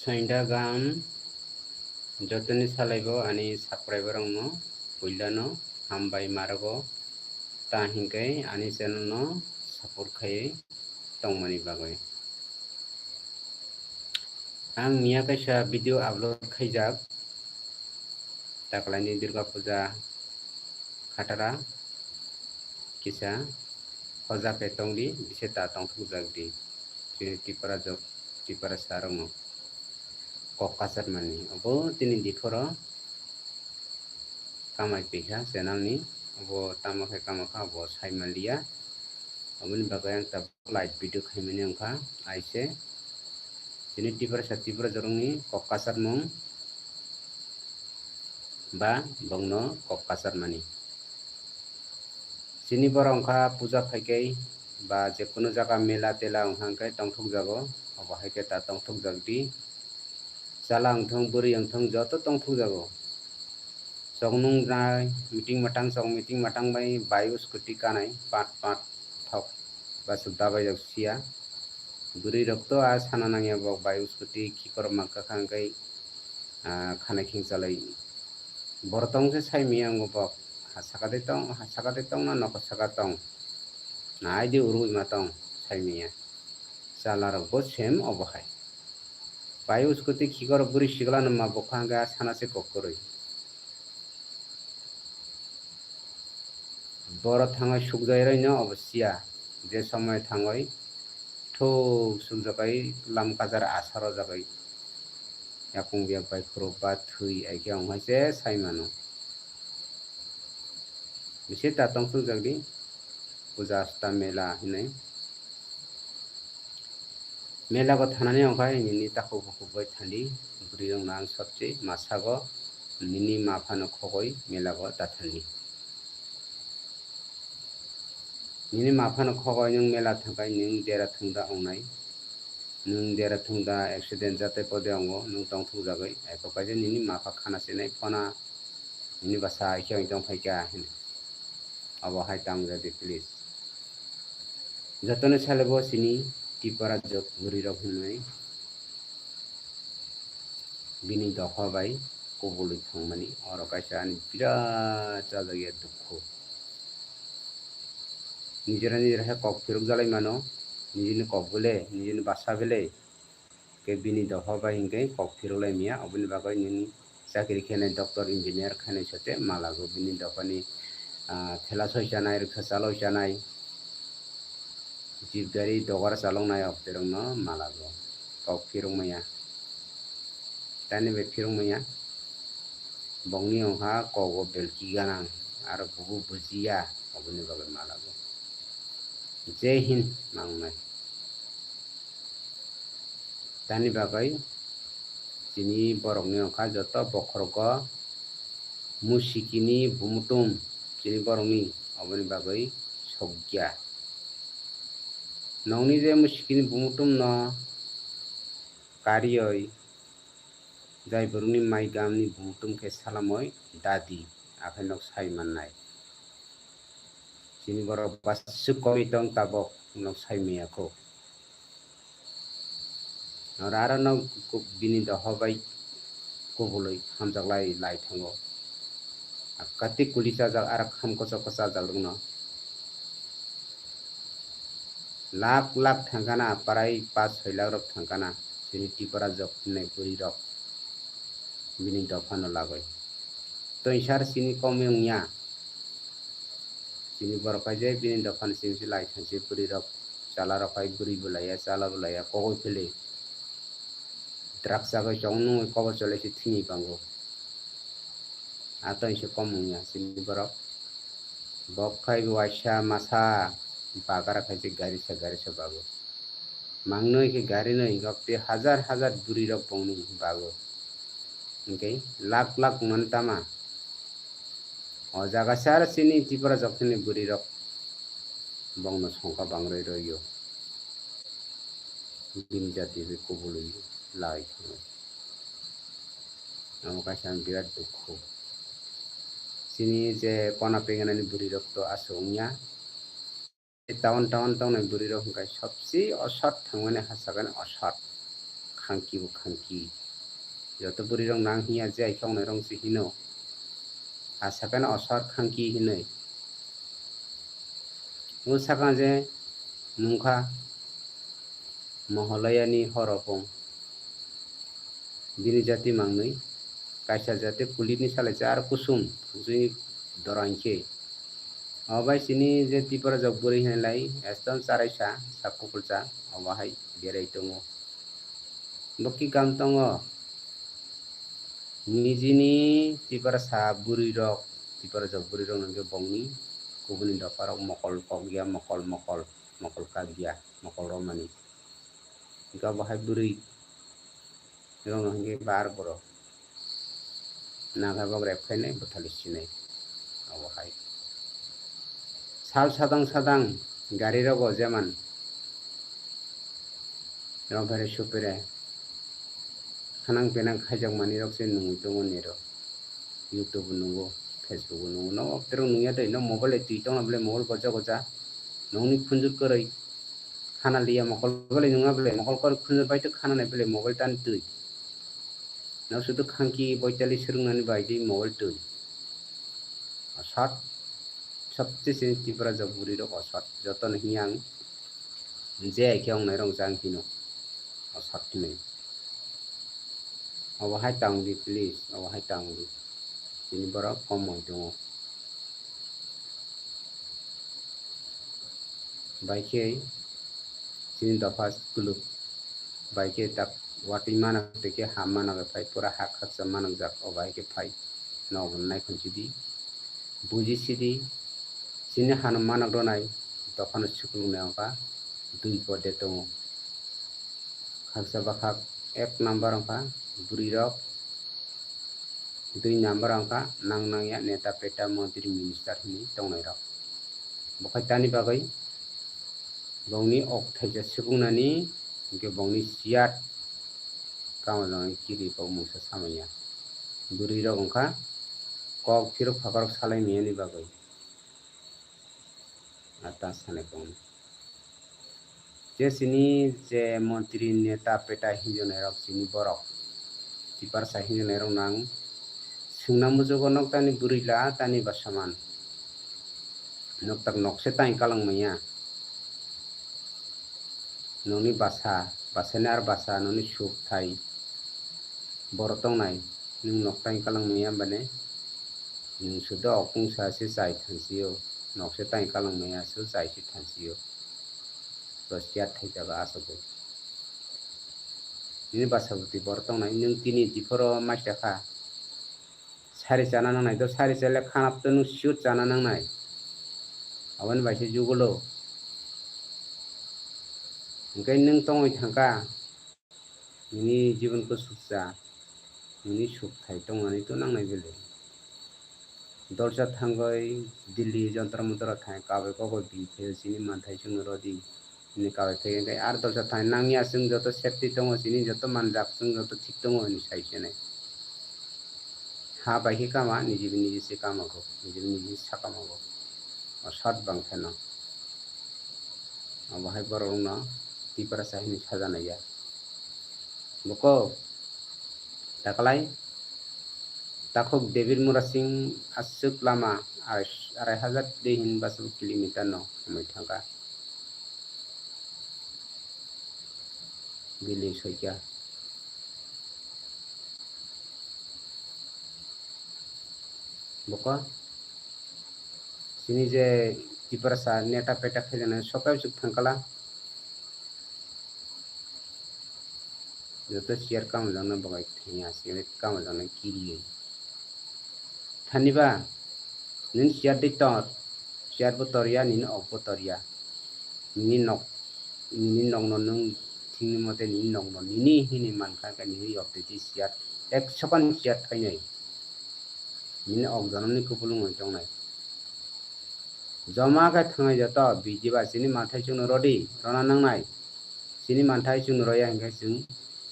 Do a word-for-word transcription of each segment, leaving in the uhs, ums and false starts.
Soinda gam jotoni salaibo ani subscriber rokno puilano hambai marogo, ta hinkhe ani channel no support khaiwi tongmani bagwi. Ang miya kaisa video upload khaijak, taklaini Durga Puja khatara kisa hoja khe tongdi, bise ta tongthokjak di. Chini Tipra jok, Tipra sarokno kok kasatmani. Obo tini diphoro kamai pekha channel ni, obo tamo khe kama kha obo sai manliya. Oboni bagwi ang ta live video khaimani wngkha aise. Chini Tiprasa Tipra jorokni kok kasatmung ba bongno kok kasatmani. Chini borok wngkha puja phaikai ba jekunu jaga mela tela wngkha hwnkhe tongthokjago, obo haikhe ta tongthokjak di. Chala wngthong, bwrwi wngthong joto tongthokjago. Choknung jai meeting matang chok, meeting matang bai bike scooty kanai pat pat thok ba suk dabai jak sia. Bwrwi rok to a sana nangya bo bike scooty khikor ma kwkhang kai, ah, khana khing chalai. Borok tong se sai maya ngo bok ha saka de tong, ha saka de tong na nokho saka tong. Na ai de urui ma tong sai maya. Chala rok bo sem obo hai. Bike scooty khikor bwrwi sikla no ma bokha hwnkhe a sana se kok kwrwi. Borok thangwi sukjai rwino obo sia, je somoi thangwi thuk sukjakai lam kajar asar o jagwi yakung biyak bai khurok ba thwi aikhe wng hai se sai mano. Bisi ta tong sukjak di puja asta mela hinwi. Mela bo thanani wngkha nini takhuk bukhuk bai thandi, bwrwi rok nang sobse masago nini ma phano khogoi mela bo ta thandi. Nini ma phano khogoi nwng mela thangkai nwng dera thungda wngnai, nwng dera thungda accident jate pode wngo nwng tong thungjagwi, eko kaisa nini ma pha khana sinai phona nini bwsa hai khe wng tong phaikha hinwi. Abo hai tang jadi please. Jotono sale bo sini Tipra jok bwrwi rok hinwi bini dopha bai kubului thangmani oro kaisa ani birat chajakya dukhu. Nijera nijera hai kok phirok jalai mano, nijini kok bole, nijini basa bele. Ke bini dopha bai hinkhe kok phirok lai maya, oboni bagwi nini chakri khenai doctor engineer khainai sote malago bini dophani, ah, thela soi chanai, riksa chaloi chanai, jeep gari dogara chaloknai ok terokno malago kok phirok maya. Tani bai phirok maya, bongni wngkha kogo belki ganang, aro bubu bujiya, oboni bagwi malago. Jai Hind mangnai. Tani bagwi chini borokni wngkha joto bokhorogo musikini bumutum chini borokni oboni bagwi sokya. Nokni je musikini bumutum no karioi jai borokni mai gamni bumutum khe salamoi dadi akhai nok sai mannai. Chini borok bwswk koi tong tabok nok sai maya kho. Oro aro no ku-, bini doho bai kubului hamjak lai, lai thango. Kati kuli chajak aro kham kochok ko chajak rwkno. Lak lak thangkana, parai pas soi lak rok thangkana. Chini Tipra jok hinai bwrwi rok bini dophano lagoi. Toisar chini komui wngya. Chini borok kaisa bini dophani simi se lai thangsi bwrwi rok, chala rok hai bwrwi bwlaiya, chala bwlaiya, kogoi philwi. Drugs chagwi chong nungwi kobo chole se thini bango. A toise kom wngya chini borok. Bok khai waisa masa bagara khai se gari sa gari sa bago. Mangnoi khe gari no hinkhe tei hajar hajar bwrwi rok bongni bago. Hinkhe lak lak wngmani tama. O jaga se aro chini Tipra joktoni bwrwi rok bongno songkha bangroi roio. Bini jati bai kubului lai thango. Amo kaisa ang birat dukhu. Chini je kona pengenani bwrwi rok to aswk wngya. Town town tongnai bwrwi rok hwnkhe sobse osot thangmani hasakani osot. khangki bo khangki. Joto bwrwi rok nang hiya je ai khongnai rok se hino. Asakeno osor khangki hinwi. O sakang je nungkha Moholayani horokong. Bini jati mangnwi, kaisa jati kulitni salai cha aro kusum, kusuni dorang khe. O bai sini je Tipra jok bwrwi hinlai, ekdom charaisa, sak kukulcha, obo hai berai tongo. Bo ki kam tongo? Nijini Tiprasa bwrwi rok, Tipra jok bwrwi rok nangkhe bongni kubuni dopha rok mokol kok ya, mokol, mokol, mokol kak ya, mokol romani. Hingke obo hai bwrwi rok no hingke bar borok. Nangkhe bok rep khainai bwthali sinai. Obo hai. Sal sadang sadang gari rogo jeman. Rong phere supere. Khanang penang khaijak manwi rok se nungwi tongo nero. YouTube nungo, Facebook nungo. No terong nungya dai, no mobile twi tongna bole mobile goja goja. Nongni khunjur kwrwi. Khana liya mokol bole nungya bole, mokol kwrwi khunjur bai to khana nai bole mobile tan twi. No sudu khangki boitali swrwngnani bai di mobile twi. Osat, sabse sini Tipra jok bwrwi rok osat. Joto no hiya ang je ai khe ong nai rong jang hino. Osat hinwi. Obo hai tang di, please. Obo hai tang di. Chini borok komoi tongo. Bai khe chini dopha kuluk. Bai khe tak watwi mana tei khe ha mana khe phai pura ha khaksa manang jak. Obo hai khe phai. Nogo nai khon chidi. Buji sidi. Chini hano manang ronai. Dophano sukuluk nai ongkha. Dui pode tongo. Khaksa bakhak ek number wngkha bwrwi rok, dui number wngkha nang nang ya neta peta montri minister hinwi tongnai rok. Bo khai tani bagwi bongni ok thaisa sukungnani hwnkhe bongni siyat kamo jangni kiri kok mungsa samanya. Bwrwi rok wngkha kok phirok phakarok salai miyani bagwi. Ata sanai kong. Je sini je montri neta peta hinjonai rok sini borok. Tiprasa hinjonai rok nang. Swngnang mujugo nok tani bwrwi la tani ba saman. Nok tak nok se tang kalang maya. Nokni basa, basani ar basa nokni suk thai. Borok tongnai, nwng nok tang kalang maya bane. Nwng sudo okung sa se chai thansio, nok se tai kalang maya su chai se thansio. Bo siat thai jaga asogwi. Nini basa bwtwi borok tongnai, nwng tini diphoro maista kha. Sari chana nangnai, do sari chale khanap to nwng siut chana nangnai. Aboni bai se jugulo. Hwnkhe nwng tongwi thangkha. Nini jibon ko sukcha, nini suk thai tongmani to nangnai bele. Dolsa thangoi Delhi jontor montor thai kabai kogoi bi khe chini manthai chwngno rodi. Nini kabai khe hwnkhe ar dolsa thai nangya chwng joto safety tongo chini joto manjak chwng joto thik tongo hinwi sai se nai. Ha bai khe kama, niji bai niji se kama kho, niji bai niji se sa kama kho. O sat bang khe no. Obo hai borok no Tiprasa hinwi sajanai ya. Boko taklai takhuk David Murasing aswk lama arai, arai hajar de hin bwswk kilometer no hamwi thangkha. Bili soikha. Boko sini je Tiprasa neta peta khaijana sokai bwswk thangkala. Joto chair kamo jangno bagai thangya, chair kamo jangno kiriwi. Thaniba, nini chair de tor, chair bo torya, nini ok bo torya. Nini nok, nini nokno nwng thingni mote nini nokno nini hinwi mankha khe nini yok de chair, ek second chair thainai. Nini ok jonomni kupulung tongnai. Joma khe thangnai joto B J P ba chini manthai chwngno rodi, rona nangnai. Chini manthai chwngno roya hinkhe chwng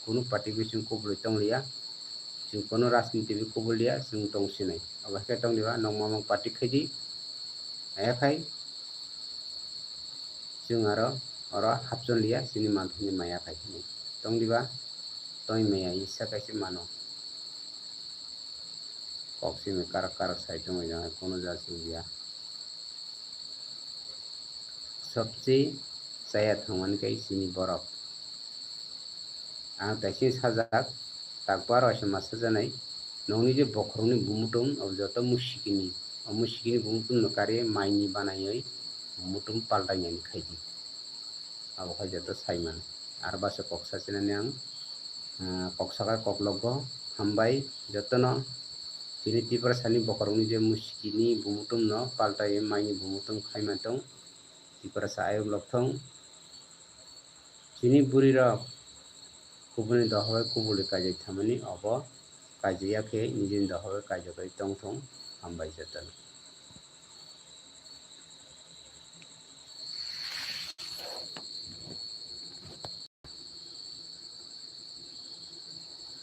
kunu party bai chwng kubulwi tongliya. Chwng kunu rajniti bai kubulya, chwng tongsinai. Obo khe tongdiba nokma mung party khaidi. Ayakhai chwng aro oro hapchonliya chini manthaini maya khai hinwi. Tongdiba tongwi maya isa kaisa mano. Kok simi karak karak sai tongwi jang kono ja sugya. Sobse chaya thangmani kai chini borok. Ang taising sajak, takbar waisa ma sajanai, nokni je bokhorokni bumutum, abo joto musikini, o musikini bumutum no kari maini banaiwi bumutum paltainani khaidi. Abo khai joto saiman. Ar basa kok sachinani ang, ah, kok saka kok logo, hambai jotono chini Tiprasani bokhorokni je musikini bumutum no paltaiwi maini bumutum khaima tong, Tiprasa ayuk lok thong. Chini bwrwi rok kubuni dohor bai kubuli kaijak thamani obo kaijak ya khe nijini dohor bai kaijak bai tong thung. Hambai jotono.